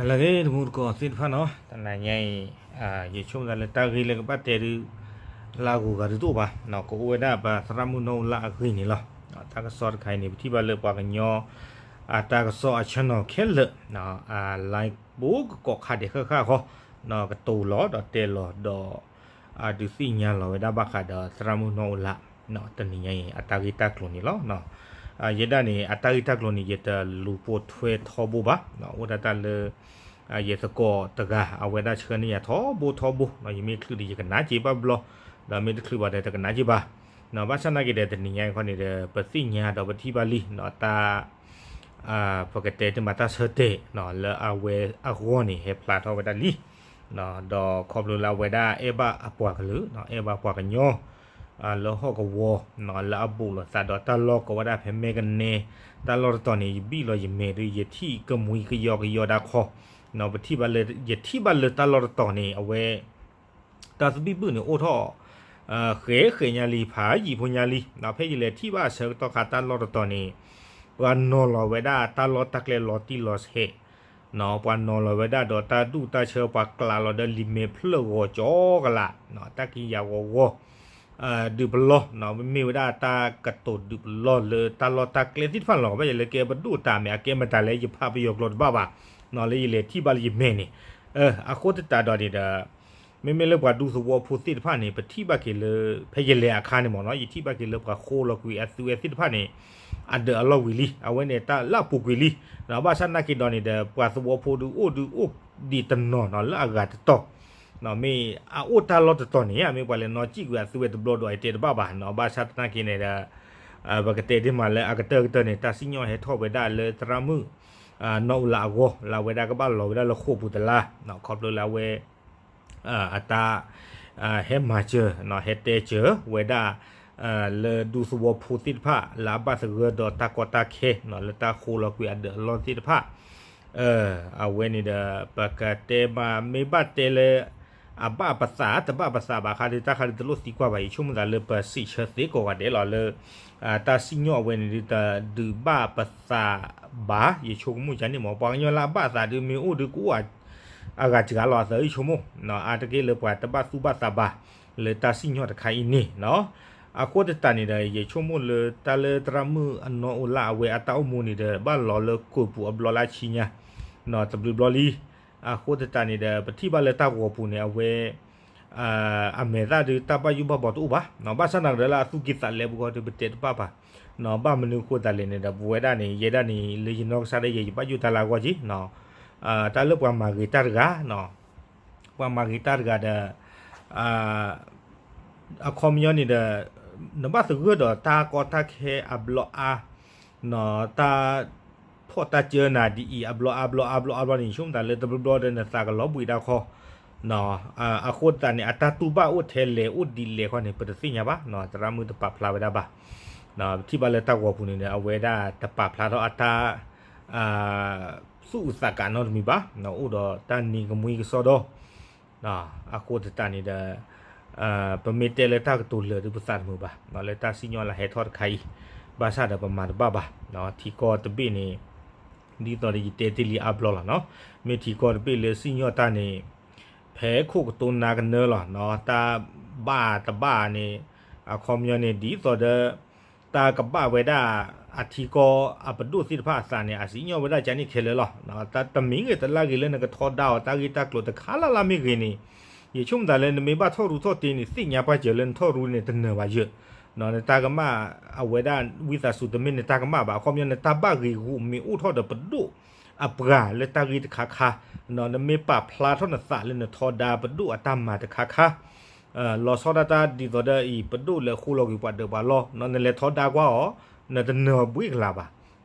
လၢအဂ့ၤ တမူတကိးသ့ၣ်တဖၣ်နီၤ, တနၤညါအံၤ ယဆိကမိၣ်သးလၢတၢ်ဂ့ၢ်လၢကဘၣ်တဲဒုး လၢအဂုၤအဂၤဒုးတအိၣ်ဘၣ်, ကအိၣ်ဝဲဒၣ်ပသရၣ်မုၣ်နီၢ်အူလၣ်အဂ့ၢ်န့ၣ်လီၤ. တၢ်ကစီၣ်တခါအံၤန့ၣ် ပထံၣ်ဘၣ်လၢပှၤကညီ အတၢ်ကစီၣ်အ channel ခဲလၢာ် အ live ဘိကကိးခါဒဲးဃၣ်ဃၣ်ဃီ ကတိၤလီၤဒီးတဲလီၤဒီး အဒုးသ့ၣ်ညါလီၤဝဲဒၣ်ဘၣ်ဃးဒီးသရၣ်မုၣ်နီၢ်အူလၣ် တနံၤညါအံၤ အတၢ်ဂ့ၢ်တၢ်ကျိၤန့ၣ်လီၤ. ယဲဒၣ်န့ၣ် အတၢ်ဂ့ၢ်တၢ်ကျိၤန့ၣ် ယတလူၤပိာ်ထွဲထီဘိဘၣ်, အိၣ်ဒၣ်တၢ်လၢ ယသကိးတဂၤ အဝဲဒၣ်ဆှၢန့ၢ်ယၤထီဘိထီဘိ, ယမ့ၢ်ချုးဒီးယကနၣ်က့ၤဘၣ်ဘျီ, ဒီးမ့ၢ်တချုးဘၣ်ဒီးတကနၣ်က့ၤဘၣ်. ဘၣ်ဆၣ်နာ်က့ၤဒီးတနံၤညါအံၤခီန့ၣ်ဒီး ပသ့ၣ်ညါဒီးပထံၣ်ဘၣ်လံ တၢ် ပကတဲတ့ၢ်မးတၢ်ဆၢတဲာ် လၢအဝဲအဂီၢ်န့ၣ် ဟဲဖျါထီၣ်ဝဲဒၣ်လံ. ဒီးခီဖျိလၢအဝဲဒၣ်အဲၣ်ဘၣ်အပှၤကလုာ် အဲၣ်ဘၣ်ပှၤကညီ လၢဟီၣ်ကဝီၤ လၢအဘူးလိာ်သးဒီးတၢ်လီၢ်ကိးဝဲဒၣ်ဖဲမဲကနဲ တၢ်လီၢ်တတီၤန့ၣ် ယဘံၣ်လီၤယမဲာ်ဒီး ယထံၣ်ကမှံကယီကယီဒၣ်ခီ, ပထံၣ်ဘၣ်လၢ ယထံၣ်ဘၣ်လၢတၢ်လီၢ်တတီၤန့ၣ် အဝဲ တၢ်သဘံၣ်ဘုၣ်န့ၣ်အိၣ်ထီၣ် ဃဲးဃဲးညါလံ ဖးယံာ်ဖိညါလံ. ဖဲယလဲၤထံၣ်ဘၣ်အဆၢကတီၢ်ခါတၢ်လီၢ်တတီၤန့ၣ် ပှၤနီၤလီၤဝဲဒၣ်တၢ်လီၢ်တၢ်ကျဲလီၤတံၢ်လီၤဆဲး, ပှၤနီၤလီၤဝဲဒၣ်ဒီးတၢ်ဒူၣ်တၢ်ဆၢ ပှၤကျးလီၤဒီးလံာ်မဲာ်ဖျၢၣ်ဂီၤကၠီကလး, တၢ်ကံးယၤဂီၤဂီၤ ဒုးပလီၢ် မ့ၢ်ဝဲဒၣ်တၢ်ကတိၤဒုးပလီၢ်လၢတၢ်လီၢ်တၢ်ကျဲသ့ၣ်တဖၣ်န့ၣ်လီၤ. ဘၣ်ယဲလၢကဲပဒိၣ်တၢ်မ့ၢ် အကဲမတၤလဲၣ် ယဖးပယီၤကျိာ်တဘၣ်ဘၣ်, လၢယလဲၤထံၣ်ဘၣ်လၢယမဲာ်န့ၣ်, အဃိသတးဒီးန့ၣ်ဒီး မ့မ့ၢ်လၢပှၤဒူသဝီဖိသ့ၣ်တဖၣ်န့ၣ် ပထံၣ်ဘၣ်က့ၤလၢ ဖဲယလဲၤအခါန့ၣ်မ့ၢ်နီၤ ယထံၣ်ဘၣ်က့ၤလၢပှၤဃိလီၤကွံာ်အသုဝဲသ့ၣ်တဖၣ်န့ၣ် အဒၢးအလီၢ်ဝံၤလံ အဝဲန့ၣ်တၢ်လၢအပူၤကွံာ်လံ. ဘၣ်ဆၣ်နာ်က့ၤဒီးန့ၣ်ဒီး ပှၤသဝီဖိဒုးအိၣ်ဒုးအိၣ်ဒံးတနီၤနီၤ လၢအဂၤတတီၤ မ့ၢ်အအိၣ်တၢ်လီၢ်တတီၤန့ၣ် မ့ၢ်ပှၤလဲၤနီၣ်စံၣ်ကွံာ်အသုဝဲတဘျီဒီး အတဲတဘၣ်ဘၣ်နီၤ. ဘၣ်ဆၣ်သနာ်က့န့ၣ်ဒီး ပကတဲဒ်မးလၢအကတၢၢ်ကတၢၢ်န့ၣ် တၢ်စံၣ်ညီၣ်ဟဲထီၣ်ဝဲဒၣ်လၢသရၣ်မုၣ် နီၢ်အူလၣ်အဂီၢ် လၢအဝဲဒၣ်ကဘၣ်လီၤဝဲဒၣ်လၢဃိာ်ပူၤတလါ ခီဖျိလၢအဝဲ အတၢ် ဟဲမၤစၢၤ ဟဲတဲစၢၤဝဲဒၣ် လၢဒူသဝီဖိသ့ၣ်တဖၣ် လၢအဘၣ်သဂၢၢ်ဒီးတၢ်ကီတၢ်ခဲ လၢတၢ်ဃိလီၤကွံာ်အဒၢးအလီၢ်သ့ၣ်တဖၣ် အဝဲန့ၣ်ဒီး ပကတဲမး မ့ၢ်ဘၣ်တဲလၢ အဘၣ်ပသးတဘၣ်ပသးဘၣ်ခါဒီး တၢ်ခါဒုးတလိၣ်သံကွၢ်ဘၣ်. ယဆိကမိၣ်သးလၢပစံးဆၢသ့ကိးဂၤဒဲးလီၤလၢ တၢ်စံၣ်ညီၣ်အဝဲန့ၣ်ဒုးတဒုးဘၣ်ပသးဘၣ်. ယဆိကမိၣ်ကန့ၣ်မ့ၢ် ပှၤကညီလၢအဘၣ်အသးဒုးမ့ၢ်အိၣ်ဒုးကအိၣ် အဂၤစှၤလီၤအသး ယဆိကမိၣ် အါတက့ၢ်လၢပှၤတဘၣ်သူၣ်ဘၣ်သးဘၣ် လၢတၢ်စံၣ်ညီၣ်တခါအံၤန့ၣ် အဃိသတးန့ၣ်ဒီး ယဆိကမိၣ်လၢတၢ်လၢသရၣ်မုၣ်အနီၢ်အူလၣ်အဝဲအတၢ်အိၣ်မူန့ၣ်ဒီး ဘၣ်လီၤလၢဃိာ်ပူၤအဘျီလၢဆံညါ တဘျုးဘျီလံ. အဃိသတးန့ၣ်ဒီး ပထံၣ်ဘၣ်လၢတၢ်ဂီၤပူၤန့ၣ် အဝဲ အမဲာ်သၣ်ဒုးတၢ်ဘၣ်ယိၣ်ဘၣ်ဘီတအိၣ်ဘၣ်, ဘၣ်ဆၣ်သနာ်က့ဒီးလၢအသူၣ်ကံၢ်သးလဲပူၤဃီဒီး ပတဲတဘၣ်ဘၣ်. ဘၣ်မနုၤအဃိသတးလဲၣ်န့ၣ်ဒီး ပဝဲဒၣ်န့ၣ် ယဲဒၣ်န့ၣ် လၢယနီၢ်ကစၢ်ဒၣ်ယဲ ယဘၣ်ယိၣ်တၢ်လၢအဂီၢ်က့ၤ တၢ်လၢပှၤမၤဂ့ၤတၢ်တဂၤ ပှၤမၤဂ့ၤတၢ်တဂၤဒီး အခီပညီန့ၣ်ဒီး နဘၣ်သဂၢၢ်ဒီးတၢ်ကီတၢ်ခဲအဘျီအါ တၢ်ဖီၣ်တၢ်စၢနၤဒ်အံၤ အဘျီအါဘျီအါဘျီအါဘျီန့ၣ် ယဆိကမိၣ်သးလၢတဘျီဘျီဒီးနသးကလီၤဘှံးတၢ်ခီ, အဃိသတးန့ၣ် အတၢ်တူၢ်ဘၣ်အိၣ်ထဲလဲၣ်အိၣ်ဒ်လဲၣ်ခီန့ၣ် ပတသ့ၣ်ညါဘၣ်, သရၣ်မုၣ်တပာ်ဖျါဝဲဒၣ်ဘၣ်. ပထံၣ်ဘၣ်လၢတၢ်ဂီၤပူၤန့ၣ်ဒီး အဝဲဒၣ်တပာ်ဖျါထီၣ်အတၢ် သူၣ်အုးသးကးနီတမံၤဘၣ်, အိၣ်ဒီးတၢ်နံၤကမှံကစီဒီ အဃိသတးန့ၣ်ဒီး ပမ့ၢ်တဲလၢတၢ်ကတိၤလၢာ်ဒုးပသးတမုာ်ဘၣ်, လၢတၢ်စံၣ်ညီၣ်လၢဟဲထီၣ်တခါအံၤ ဘၣ်ဆၣ်ဒီးပမၤတဘၣ်ဘၣ်, ထံကီၢ်တဘ့ၣ်န့ၣ် ဒ်သိးဒီးယတဲတ့ၢ်လံအါဘျီလီၤနီၤ, မ့ၢ်ထံကီၢ်တဘ့ၣ်လၢစံၣ်ညီၣ်တၢ်န့ၣ် ဖဲခိၣ်ကတိၤနါကနၢလီၤ, တၢ်ဘၣ်တဘၣ်န့ၣ် အခီပညီန့ၣ် ဒ်သိးဒီး တၢ်ကဘၣ်ဝဲဒၣ် အထံကီၢ်အပဒိၣ်သ့ၣ်တဖၣ်အသးန့ၣ် အစံၣ်ညီၣ်ဝဲဒၣ်ကန့ၣ်ခဲလၢာ်လီၤ. တမံၤဂ့ၤတလၢ်ဂ့ၤလၢနကထီဒါအီၤ တၢ်ဂ့ၢ်တၢ်ကျိၤတခါလၢ်လၢ်မ့ၢ်ဂ့ၤန့ၣ် ယဆိကမိၣ်သးလၢနမ့ၢ်ဘၣ်ထီၣ်ရူထီၣ်တ့ၢ်န့ၣ် သ့ၣ်ညါပာ်စၢၤလၢနထီၣ်ရူန့ၣ် တနၢၤဘၣ်ယၢၢ်, နတၢ်ကမၣ် အဝဲဒၣ်ဝံသးစူၤတမ့ၢ်နတၢ်ကမၣ်ဘၣ်, အခီပညီနတၢ်ဘၣ်ဂ့ၤဂူာ်မ့ၢ်အိၣ်ထီၣ်ဒီးပဒိၣ်အပှၤလၢတၢ်ဂ့ၢ်တခါခါ, နမ့ၢ်ပာ်ဖျါထီၣ်နသးလၢနထီဒါပဒိၣ်အတၢ်မၤတခါခါ လီၤဆီဒၣ်တၢ်ဒ်သိးဒီးအံၤ ပဒိၣ်လဲၤဃိလီၤကွံာ်ပှၤဒၢးပှၤလီၢ်, နလဲၤထီဒါကွၢ်အီၤ နတနၢၤဘှံးကလၤဘၣ်.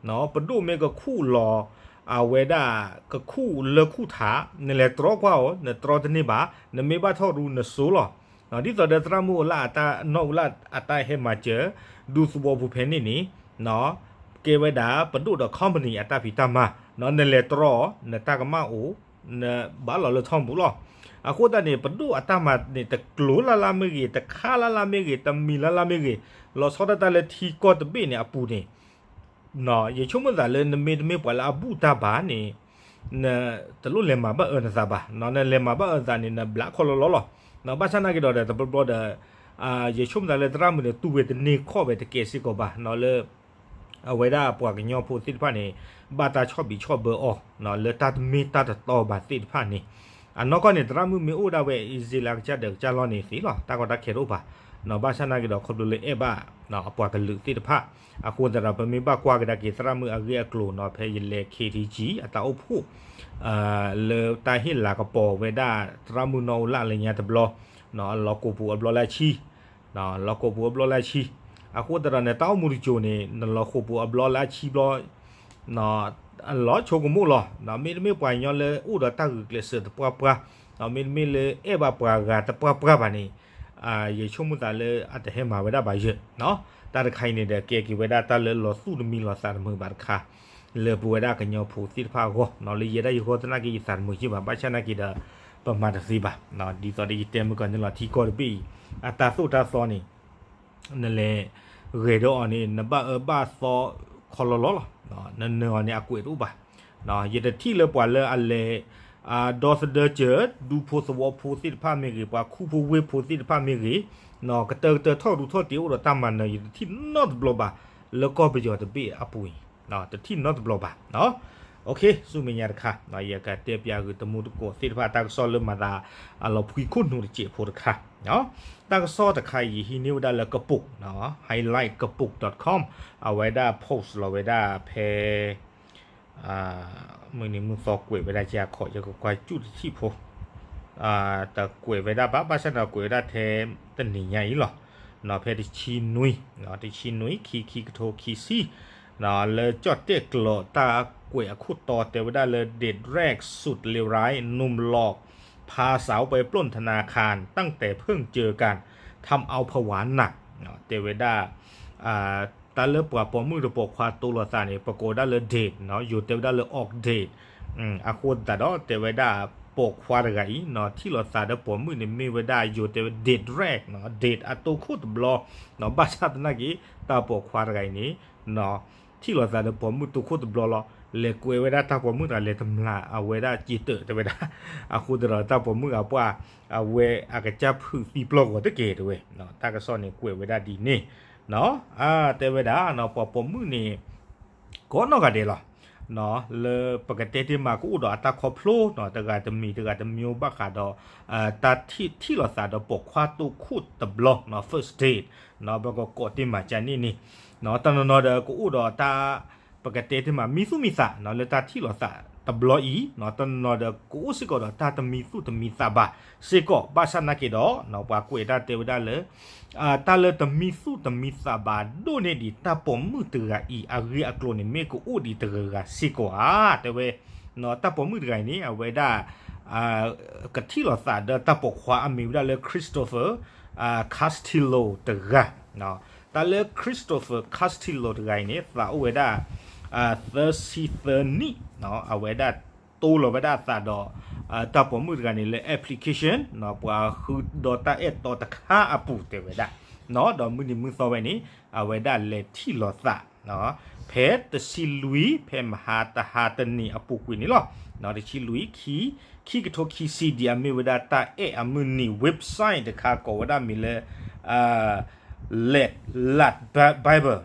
ပဒိၣ်မ့ၢ်ကခူၣ်လီၤ အဝဲဒၣ် ကခူၣ်လၢခူၣ်ထး နလဲၤတြီကွၢ်အီၤ နတြီတန့ၢ်ဘၣ်, နမ့ၢ်ဘၣ်ထီၣ်ရူနစိလီၤ. ဒ်သိးဒီးသရၣ်မုၣ်အူလၣ်အတၢ်နီၢ်အူလၣ်အတၢ်ဟဲမၤစၢၤ ဒူသဝီပူၤဖဲန့ၣ်န့ၣ် ကဲဝဲဒၣ်ပဒိၣ်ဒီး company အတၢ်ဖံးတၢ်မၤ, နလဲၤတြီအီၤ နတၢ်ကမၣ်အိၣ် နဘၣ်လီၤလၢထီၣ်မူလီၤ. အဃိသတးန့ၣ် ပဒိၣ်အတၢ်မၤန့ၣ် တကျိၤလၢ်လၢ်မ့ၢ်ဂ့ၤ တခါလၢ်လၢ်မ့ၢ်ဂ့ၤ တမံၤလၢ်လၢ်မ့ၢ်ဂ့ၤ လီၤဆီဒၣ်တၢ်လၢထံကီၢ်တဘ့ၣ်န့ၣ်အပူၤန့ၣ် ယဆိကမိၣ်သးလၢနမ့ၢ်တမ့ၢ်ပှၤလၢအဘူၣ်တၢ်ဘၣ်န့ၣ် နတလိၣ်လဲၤမၤဘၣ်အၢနသးဘၣ်, နလဲၤမၤဘၣ်အၢနသးန့ၣ် နဘျးခီၣ်လီၤလီၤလီၤ. ဘၣ်ဆၣ်နာ်က့ဒီး တဘျီဘျီဒီး ယဆိကမိၣ်သးလၢသရၣ်မုၣ်န့ၣ် တူၢ်ဝဲတန့ၢ်ခီၣ်ဝဲတကဲစ့ၢ်ကီးဘၣ်, လၢ အဝဲဒၣ်ပှၤကညီဖိသ့ၣ်တဖၣ်န့ၣ် ဘၣ်တၢ်ဆီၣ်ဘံးဆီၣ်ဘၢအီၤ လၢတၢ်တမ့ၢ်တၢ်တတီဘၣ်သ့ၣ်တဖၣ်န့ၣ်, အနီၢ်ကီၢ်န့ၣ် သရၣ်မုၣ်မ့ၢ်အိၣ်ဒၣ်ဝဲ အံၤစ့လၢအကစၢ်ဒၢးကစၢ်လီၢ်န့ၣ်သ့လီၤ, တၢ်ကီတၢ်ခဲတအိၣ်ဘၣ်. ဘၣ်ဆၣ်နာ်က့ဒီး ခီဖျိလၢအဲၣ်ဘၣ်အပှၤကလုာ်သ့ၣ်တဖၣ်, အဃိသတးဒီး ပမ့ၢ်ဘၣ်ကွၢ်ကဒါက့ၤသရၣ်မုၣ်အဂ့ၢ်အကျိၤနီၤ ဖဲယလဲၤ ခ့ထံကံ အတၢ်အိၣ်ဖှိၣ် လၢတၢ်ဟ့ၣ်လၤကပီၤဝဲဒၣ် သရၣ်မုၣ်နီၢ်အူလၣ်လၢညါတဘျီ, လီၤကိာ်ပူၤအဘျီလၢဆံ လီၤကိာ်ပူၤအဘျီလၢဆံ, အဃိသတးဒီးန့ၣ် တၢ်အိၣ်မူတစိၤန့ၣ် နလီၤကိာ်ပူၤအဘျီလၢဆံဘျီ လီၤဆိကမိၣ်လီၤ. မ့တမ့ၢ်ပှၤကညီလၢအိၣ်ဒီးတၢ်ဂုာ်ကျဲးစၢးသပှၢ်ပှၢ်, မ့တမ့ၢ်လၢအဲၣ်ဘၣ်ပှၤဂၤသပှၢ်ပှၢ်ဘၣ်န့ၣ်, ယဆိကမိၣ်သးလၢအတဟဲမၤဝဲဒၣ်ဘၣ်ယဲၢ်. တၢ်တခါအံၤန့ၣ်ဒီး ကဲက့ၤဝဲဒၣ်တၢ်လၢလီၤသူၣ်တမံၤလီၤသးတမုာ်ဘၣ်တခါ လၢပဝဲဒၣ်ကညီဖိသ့ၣ်တဖၣ်အဂီၢ်, လၢယဲဒၣ်ယဂီၢ်သနာ်က့ ယသးတမုာ်ယဲၢ်ဘၣ်, ဘၣ်ဆၣ်နာ်က့ဒီး ပမၤတသ့ဘၣ်. ဒ်သိးဒီးယတဲမုၢ်ကီၢ်န့ၣ်လီၤ ထံကီၢ်တဘ့ၣ်အံၤ အတၢ်သိၣ်တၢ်သီန့ၣ် နလဲၤဂဲၤဒီးအီၤန့ၣ် နဘၣ်အၢဘၣ်သီခီလီၤလီၤလီၤ, နနၢၤအီၤန့ၣ်အကွဲးတအိၣ်ဘၣ်. ယတထံၣ်လၢပှၤလၢအလဲၤ ဒီသဒၢစၢၤ ဒူဖိသဝီဖိသ့ၣ်တဖၣ်မ့ၢ်ဂ့ၤ, ပှၤခူဖိဝ့ၢ်ဖိသ့ၣ်တဖၣ်မ့ၢ်ဂ့ၤ, ကတၢၢ်ကတၢၢ်ထီၣ်ရူထီၣ်တ့ၤအိၣ်ဒီးတၢ်မၤနၢၤ ယတထံၣ်နီတဘျီဘၣ် လၢကီၢ်ပယီၤတဘ့ၣ်အပူၤအံၤ, တထံၣ်နီတဘျီဘၣ်. ဆူမဲာ်ညါတခါ ယကတဲပၠးဂ့ၤတမူတကိးသ့ၣ်တဖၣ် တၢ်ကစီၣ်လၢမၤသးအလီၤဖှံခိၣ်နူာ်တစဲးဖိတခါ, တၢ်ကစီၣ်တခါအံၤ ယဟံးန့ၢ်ဝဲဒၣ်လၢကပိာ် highlight ကပိာ် dot com အဝဲဒၣ် post လီၤဝဲဒၣ်ဖဲ မုၢ်နံၤမုၢ်သီကွဲးဝဲဒၣ်ကခီ ယကကွၢ်ကၠူၣ်တထံၣ်ဖိ, တကွဲးဝဲဒၣ်ဘၣ် ဘၣ်ဆၣ်ဒီးကွဲးဝဲဒၣ်ထဲတနံၤညါအံၤလီၤ. ဖဲတဆံနွံ, တဆံနွံ ခံ ခံကထိခံဆံ, လၢကၠီၣ်တဲၣ်ကျိာ်တၢ်ကွဲးအခိၣ်တီတဲဝဲဒၣ်လၢ เด็กแรกสุดเลวร้าย หนุ่มหลอกพาสาวไปปล้นธนาคาร ตั้งแต่เพิ่งเจอกัน ทำเอาผวาหนัก တဲဝဲဒၣ် တၢ်လၢပှၤပိာ်မုၣ်ဒီးပိာ်ခွါတိလိာ်သးန့ၣ် ပကိးဒၣ်လၢ date ယိၤတဲဝဲဒၣ်လၢ အီၣ် date, အဃိသတးဒီး တဲဝဲဒၣ်ပိာ်ခွါတဂၤအံၤ ထံၣ်လိာ်သးဒီးပိာ်မုၣ်န့ၣ် မ့ၢ်ဝဲဒၣ်ယိၤတဲဝဲ date ရဲၣ်, date အတိခိၣ်တဘျီ, ဘၣ်ဆၣ်သနာ်က့ တၢ်ပိာ်ခွါတဂၤအံၤန့ၣ် ထံၣ်လိာ်သးဒီးပိာ်မုၣ်တိခိၣ်တဘျီလီၤ. လဲၤကွဲးဝဲဒၣ်တၢ်ပိာ်မုၣ်တဂၤ လဲၤတမျၢ်အဝဲဒၣ်စ့တၢးတဲဝဲဒၣ်, အဃိသတးဒီးတၢ်ပိာ်မုၣ်အပှၢ် အဝဲအကစၢ်ဖုးသံပျီၢ်ဂီၤတက့ၢ်တဲဝဲ, တၢ်ကစီၣ်န့ၣ်ကွဲးဝဲဒၣ်ဒ်န့ၣ် တဲဝဲဒၣ် ပှၤပိာ်မုၣ်န့ၣ် ကိးနီၢ်ဂၤဒဲးလီၤ. လၢပကတဲတ့ၢ်မး ကအိၣ်ဒီးအတၢ်ခီဖျိ တဂၤတမံၤတဂၤတမံၤဘၣ်ဃးဒီး တၢ်ထံၣ်လိာ်သးဒီးပိာ်ခွါတိခိၣ်တဘျီ first date, ပကကိးတ့ၢ်မးကန့ၣ်န့ၣ်, တနီၤနီၤဒီးကအိၣ်ဒီးတၢ် ပကတဲတ့ၢ်မး မံသူၣ်မံသး လၢတၢ်ထံၣ်လိာ်သးတဘျီအံၤ, တနီၤနီၤဒီးကအိၣ်စ့ၢ်ကီးဒီးတၢ်တမံသူၣ်တမံသးဘၣ်စ့ၢ်ကီး, ဘၣ်ဆၣ်နာ်က့ဒီး ပှၤကွဲးတၢ်တဲဝဲဒၣ်လၢ တၢ်လၢတမံသူၣ်တမံသးဘၣ်ဒိၣ်န့ၢ်ဒံးတၢ်ပိာ်မုၣ်တဂၤအံၤ အဂ့ၢ်အကျိၤန့ၣ် မ့ၢ်ကအိၣ်ဒံးတဂၤဂၤစ့ၢ်ကီးဧါ တဲဝဲ, တၢ်ပိာ်မုၣ်တဂၤအံၤန့ၣ် အဝဲဒၣ် ကထံၣ်လိာ်သးဒီးတၢ်ပိာ်ခွါအမံၤဝဲဒၣ်လၢ Christopher Castillo တဂၤ, တၢ်လၢ Christopher Castillo တဂၤအံၤန့ၣ် သးအိၣ်ဝဲဒၣ် သၢဆံသၢနံၣ်, အဝဲဒၣ်တိလီၤဝဲဒၣ်အသးဒီး တၢ်ပိာ်မုၣ်တဂၤန့ၣ်လၢ application ပှၤဃုဒီးတၢ်အဲၣ်တီတခါအပူၤတဲဝဲဒၣ်, ဒီးမုၢ်နံၤမုၢ်သီဝဲန့ၣ် အဝဲဒၣ်လဲၤထံၣ်လိာ်သး ဖဲတဆံလွံၢ် ဖဲမဟါတဟါတနံၤအပူၤကွံာ်န့ၣ်လီၤ. တဆံလွံၢ် ခံ ခံကထိခံဆံ ဒ်အမ့ၢ်ဝဲဒၣ်တၢ်အဲၣ်အမုၢ်နံၤ website တခါကိးဝဲဒၣ်မံၤလၢ Let Lad Bible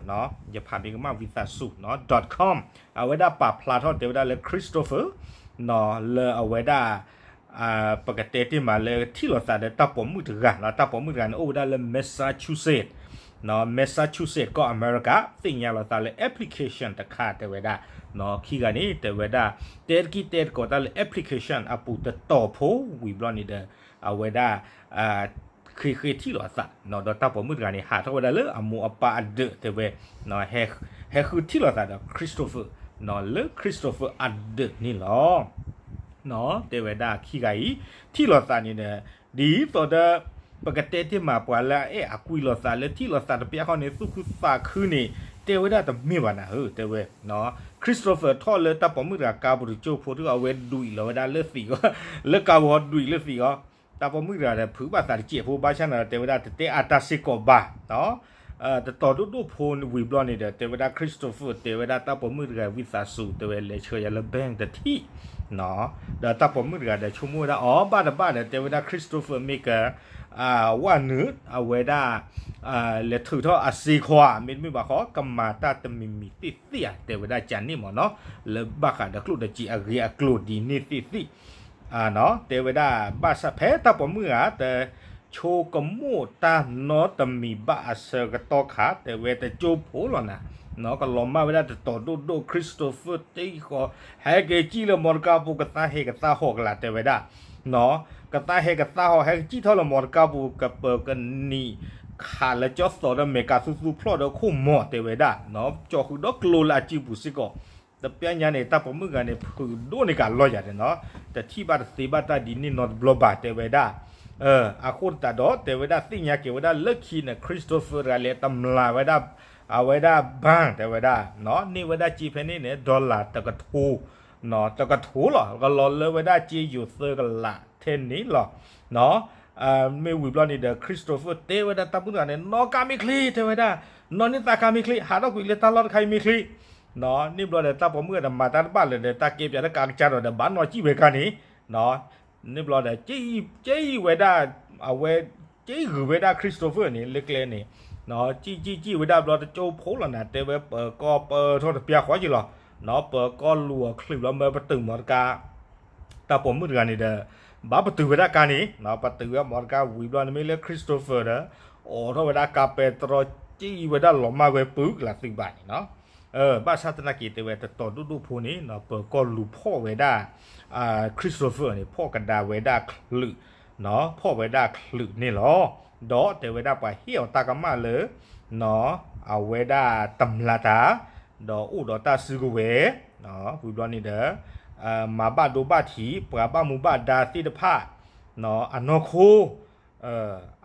ယဖးမ့ၢ်ကမၣ်ဝံသးစူၤ dot com အဝဲဒၣ်ပာ်ဖျါထီၣ်တဲဝဲဒၣ်လၢ Christopher လၢအဝဲဒၣ် ပကတဲတ့ၢ်မးလၢထံၣ်လိာ်သးဒီးတၢ်ပိာ်မုၣ်တဂၤ, တၢ်ပိာ်မုၣ်တဂၤန့ၣ် အိၣ်ဝဲဒၣ်လၢ Massachusetts, Massachusetts ကီၢ်အမဲရကၤ သ့ၣ်ညါလိာ်သးလၢ application တခါတဲဝဲဒၣ်, ခံဂၤန့ၣ် တဲဝဲဒၣ် တဲတကံၢ်တဲတကိးတၢ်လၢ application အပူၤတတီၤဖိဝံၤဘျီန့ၣ်ဒီး အဝဲဒၣ် ဃ့ဃ့ထံၣ်လိာ်သး ဒီးတၢ်ပိာ်မုၣ်တဂၤန့ၣ် ဟးထီၣ်ဝဲဒၣ်လၢအမိၢ်အပၢ်အဒၢးတဲဝဲ, ဟဲဃုထံၣ်လိာ်သးဒီး Christopher လၢ Christopher အဒၢးန့ၣ်လီၤ. တဲဝဲဒၣ်ခံဂၤအံၤ ထံၣ်လိာ်သးန့ၣ်ဒီး ဒ်သိးဒီး ပကတဲတ့ၢ်မးပှၤလၢအအဲၣ်အကွံလိာ်သးလၢထံၣ်လိာ်သးတပျၢ်ဃီန့ၣ် သူၣ်ခုသးခုန့ၣ် တဲဝဲဒၣ်တမ့ၢ်ဘၣ်နၤဧၢ တဲဝဲ, Christopher ထီၣ်လၢတၢ်ပိာ်မုၣ်တဂၤကါပူၤတကၠိဖိ တုၤအဝဲဒွံးလီၤဝဲဒၣ်လၢသံးဂီၢ်, လၢကါပူၤဟီဒွံးလၢသံးဂီၢ်, တၢ်ပိာ်မုၣ်တဂၤဒီးဖုးဘၣ်သးတစဲးဖိ ဘၣ်ဆၣ်န့ၣ်ဒီးတဲဝဲဒၣ်တတဲအါတၢ်စ့ၢ်ကီးဘၣ်, တတီၤဒိၣ်ဒိၣ်ဖိဝံၤဘျီန့ၣ်ဒီး တဲဝဲဒၣ် Christopher တဲဝဲဒၣ်တၢ်ပိာ်မုၣ်တဂၤဝံသးစူၤ တဲဝဲလဲၤဆှၢယၤလၢ bank တထံၣ်, ဒီးတၢ်ပိာ်မုၣ်တဂၤဒီးဆိကမိၣ်ဝဲဒၣ် အီၤ ဘၣ်တဘၣ်ဒီး တဲဝဲဒၣ် Christopher မ့ၢ်က ဝဲနုာ် အဝဲဒၣ် လဲၤထုးထီၣ်အစ့ခီဧါ မ့တမ့ၢ်ဘၣ်ဃီ ကမၤတၢ်တမံၤမံၤသ့ၣ်သ့ၣ်ဧါ တဲဝဲဒၣ်ကန့ၣ်မ့ၢ်နီၤ, လၢဘၣ်ဃးဒီးကျိၣ်ဒီးစ့အဂ့ၢ်အကျိၤဒ်န့ၣ်သ့ၣ်သ့ၣ် တဲဝဲဒၣ် ဘၣ်ဆၣ်ဖဲတၢ်ပိာ်မုၣ်ဂၤ တဆိကမိၣ်တၢ်နီတမံၤဘၣ်အဆၢကတီၢ်ခါ တဲဝဲတကၠိဖိလီၤနၤ, ကလီၤမၢ်ဝဲဒၣ်တတီၤဒိၣ်ဒိၣ် Christopher တ့ၢ်ဃီ ဟဲက့ၤစံၣ်လၢမီတကါပူၤ ကသါဟဲကသါဟီၣ်ကလာ် တဲဝဲဒၣ် ကသါဟဲကသါဟီၣ် ဟဲကစံၣ်ထီၣ်လၢမီတကါပူၤ ကပၢၤကနံၤ ခးလၢကၠီသီးဒီးမဲာ်ကးသူသူဖျီၣ်ဒီးခိၣ်မီၤ တဲဝဲဒၣ်, ကၠီဃုာ်ဒီးကျိလၢအစုပူၤစ့ၢ်ကီး, တပျၢ်ညါန့ၣ် တၢ်ပိာ်မုၣ်ဂၤန့ၣ် ဖုးဒိၣ်န့ၢ်ကလီၢ်ယၤန့ၣ်နီၤ, တထံၣ်ဘၣ်တသ့ဘၣ်တၢ်ဒ်န့ၣ်နီတဘျီဘၣ် တဲဝဲဒၣ်, အဃိသတးဒီး တဲဝဲဒၣ်သ့ၣ်ညါက့ၤဝဲဒၣ်လၢခံန့ၣ် Christopher တဂၤလဲၤတမျးဝဲဒၣ် အဝဲဒၣ် bank တဲဝဲဒၣ်, န့ၢ်ဝဲဒၣ်စ့ဖဲန့ၣ်န့ၣ် dollar တကထိ တကထိလီၤ ကလီၤလၢဝဲဒၣ်စ့ယိၤသၢကလးထဲန့ၣ်လီၤ. မ့ၢ်ဝံၤဘျီန့ၣ်ဒီး Christopher တဲဝဲဒၣ်တၢ်ပိာ်မုၣ်တဂၤန့ၣ် နီၢ်ကါမ့ၢ်ချ့ တဲဝဲဒၣ်, နီၢ်န့ၢ်သးကါမ့ၢ်ချ့ ဟးထီၣ်ကွံာ်လၢတၢ်လီၢ်တခါအံၤမ့ၢ်ချ့, န့ၣ်ဘျီဒီးတၢ်ပိာ်မုၣ်ဒီးမၤတၢ်တဘၣ်လၢၤဒီး တၢ်ကဲပၠးတၢ်ကးကစၢ်ဒီး ဘၣ်နီၢ်စံၣ်ဝဲကါန့ၣ် န့ၣ်ဘျီဒီး က့ၣ်အံၤဝဲဒၣ် အဝဲ က့ၣ်ဂုာ်ဝဲဒၣ် Christopher န့ၣ် လၢကျဲန့ၣ်, က့ၣ်က့ၣ်က့ၣ်ဝဲဒၣ်ဘျီတကၠိဖိလီၤနၤ တဲဝဲပၢၤကီၢ်ပၢၢ်ထီၣ်တပျၢ်ဃီက့ၤလီၤ, ပၢၤကီၢ်လူၤအီၤချုးဘျီမၢပတုာ်မီတကါ တၢ်ပိာ်မုၣ်တဂၤန့ၣ်ဒီး ဘၣ်ပတုာ်ဝဲဒၣ်ကါန့ၣ် ပတုာ်ဝဲမီတကါဝံၤဘျီန့ၣ်မ့ၢ်လၢ Christopher ဒီး အိးထီၣ်ဝဲဒၣ်ကါပဲတြီ က့ၣ်အံၤဝဲဒၣ်လီၤမၢ်ဝဲပုၢ်ကလာ်သုးဘၣ်န့ၣ်နီၤ, ဘၣ်ဆၣ်သနာ်က့ တဲဝဲတတီၤဒိၣ်ဒိၣ်ဖိန့ၣ် ပၢၤကီၢ်လူၤဖီၣ်ဝဲဒၣ် Christopher န့ၣ် ဖီၣ်ကဒါဝဲဒၣ်ချုး, ဖီၣ်ဝဲဒၣ်ချုးန့ၣ်လီၤ. ဒီးတဲဝဲဒၣ်ပှၤဟ့ၣ်အီၤတၢ်ကမၣ်လၢ အဝဲဒၣ်တမျးတၢ်, ဒီးအိၣ်ဒီးတၢ်စုကဝဲၤ, ဝံၤဘျီန့ၣ်ဒီး မၤဘၣ်ဒိဘၣ်ထံး ပှၤဘၣ်မူဘၣ်ဒါသ့ၣ်တဖၣ် အနီၢ်ခိ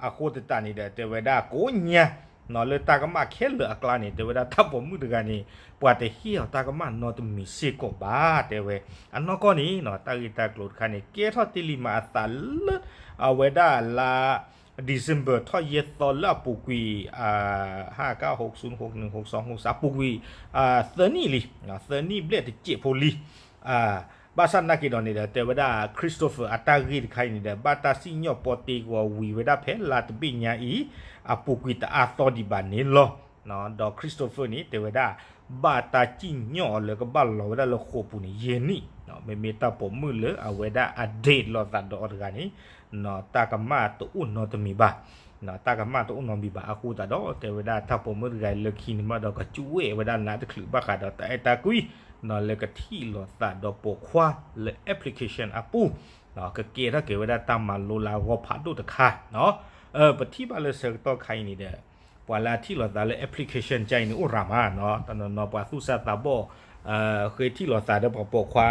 အဃိသတးန့ၣ်ဒီး တဲဝဲဒၣ်ကိးညါ လၢတၢ်ကမၣ်ခဲလၢာ်အကျါန့ၣ် တဲဝဲဒၣ်တၢ်ပိာ်မုၣ်တဂၤန့ၣ် ပှၤတဟ့ၣ်အီၤတၢ်ကမၣ်နီတမံၤစ့ၢ်ကီးဘၣ် တဲဝဲ. အနီၢ်ကီၢ်န့ၣ် တၢ်ဂ့ၢ်တၢ်ကျိၤတခါန့ၣ် ကဲထီၣ်တ့ၢ်လံမးအသးလၢ အဝဲဒၣ်လါ December ထီၣ်ယဲၢ်သီလၢအပူၤကွံာ် ဟက ဟိးဆူ ဟိးနုာ် ဟိးစီ ဟိးစး အပူၤကွံာ် သၢနံၣ်လံ, သၢနံၣ်ဘျဲၣ်တစဲးဖိလံ. ဘၣ်ဆၣ်သနာ်က့ဒီးန့ၣ်ဒီး တဲဝဲဒၣ် Christopher အတၢ်ဂ့ၢ်တခါအံၤန့ၣ်ဒီး ဘၣ်တၢ်စံၣ်ညီၣ်ပီတ့ကဝီၤဝံၤဝဲဒၣ်ဖဲလါတဘ့ၣ်ညါအံၤ အပူၤကွံာ်တအါသီဒံးဘၣ်န့ၣ်လီၤ. ဒီး Christopher န့ၣ် တဲဝဲဒၣ် ဘၣ်တၢ်စံၣ်ညီၣ်အီၤလၢကဘၣ်လီၤဝဲဒၣ်လၢဃိာ်ပူၤန့ၣ် ယဲၢ်နံၣ်, မ့မ့ၢ်တၢ်ပိာ်မုၣ်လၢအဝဲဒၣ်အ date လိာ်သးဒီးအီၤတဂၤန့ၣ် တၢ်ကမၣ်တအိၣ်နီတမံၤဘၣ်, တၢ်ကမၣ်တအိၣ်နီတမံၤဘၣ် အဃိသတးဒီး တဲဝဲဒၣ်တၢ်ပိာ်မုၣ်တဂၤအံၤလၢခံန့ၣ်မးဒီး ကစူၣ်ဝဲဝဲဒၣ်နးတချုးဘၣ်ဃးဒီးတၢ်အဲၣ်တၢ်ကွံ လၢကထံၣ်လိာ်သးဒီးပိာ်ခွါလၢ application အပူၤ ကကဲထီၣ်က့ၤဝဲဒၣ်တၢ်မၤလိလၢအဂီၢ်ဖးဒိၣ်တခါ ပထံၣ်ဘၣ်လၢဆၢကတီၢ်ခါအံၤန့ၣ်ဒီး ပှၤလၢအထံၣ်လိာ်သးလၢ application ကအံၤန့ၣ် အိၣ်ရၤမးနီၤ, တနီၤနီၤပှၤသူၣ်စၢ်သးဘီၣ် ဃ့ထံၣ်လိာ်သးဒီးပှၤပိာ်ခွါ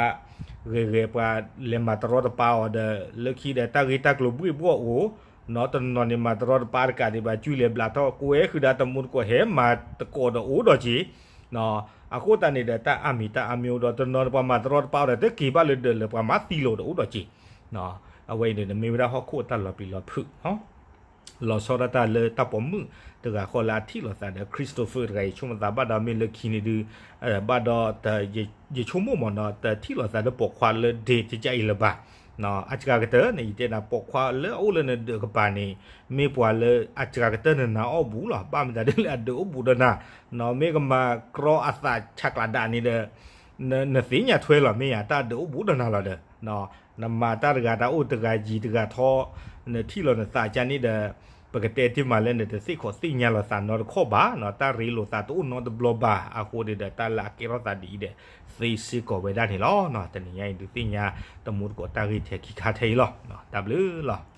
ဂဲၤဂဲၤပှၤလဲၤမၤတရီတပါအီၤဒီး လၢခံဒီးတၢ်ဂ့ၢ်တၢ်ကျိၤဘှ့ၣ်ဘှီၣ်အိၣ်, တနီၤနီၤန့ၣ် မၤတရီတပါတကးဒံးဘၣ် ကွံာ်လဲၤဘျးထီၣ်ကွဲဃုာ်ဒီးတမူတကိး ဟဲမၤသကိးဒီးအိၣ်ဒီးက့ၤ အဃိသတးန့ၣ်ဒီး တၢ်အါမံၤတၢ်အါမံၤအိၣ်ဒီး တနီၤပှၤမၤတရီတပါအီၤဒီး တက့ၤဘၣ်လၢဒၢးလၢပှၤမၤသံလီၤဒီးအိၣ်ဒီးက့ၤ, အဝဲအံၤန့ၣ်ဒီး မ့ၢ်ဝဲဒၣ်ဟီၣ်ခိၣ်အတၢ်လီၤပျံၤလီၤဖုး လီၤဆီဒၣ်တၢ်လၢတၢ်ပိာ်မုၣ်တဂၤဃီလၢအထံၣ်လိာ်သးဒီး Christopher တဂၤအံၤ ဆိကမိၣ်သးဘၣ်ဒီးမ့ၢ်လၢခံန့ၣ်ဒုး ဘၣ်ဒီး ယဆိကမိၣ်မ့ၢ်နီၤ တထံၣ်လိာ်သးလၢပိာ်ခွါလၢ date ကအံၤလၢၤဘၣ်, အစှၤကတၢၢ်န့ၣ် ယတဲနၤ ပိာ်ခွါလၢအအိၣ်လၢနဒၢးကပၤန့ၣ် မ့ၢ်ပှၤလၢအစှၤကတၢၢ်နနာ်အီၣ်ဘူးလီၤ, ဘၣ်မတၤဒ်လၢအဒၢးအိၣ်ဘူးဒီးနၤ, မ့ၢ်ကမၤကြီအသးဆးကျးဒၣ်န့ၣ်ဒီး နသ့ၣ်ညါထွဲလီၤ မ့ၢ်ယၤ တၢ်ဒၢးအိၣ်ဘူးဒီးနၤလီၤဒီး နမၤတၢ်တဂၤတၢ်အိၣ်တဂၤယံၤတဂၤထီ နထံၣ်လီၤနသးကန့ၣ်ဒီး ပကတဲတ့ၢ်မးလၢနတသ့ၣ်ခီၣ်သ့ၣ်ညါလိာ်သးနီတခီၣ်ဘၣ်, တၢ်ရ့လိာ်သးတအိၣ်နီတဘျီဘၣ်, အဃိန့ၣ်ဒီး တၢ်လၢအကဲထီၣ်သးဒ်အံၤဒီး သ့စ့ၢ်ကီးဝဲဒၣ်န့ၣ်လီၤ. တနံၤညါအံၤဒုးသ့ၣ်ညါတမူတကိးတၢ်ဂ့ၢ်ထဲခံခါထဲအံၤလီၤ. တၢ်ဘျုးလီၤ.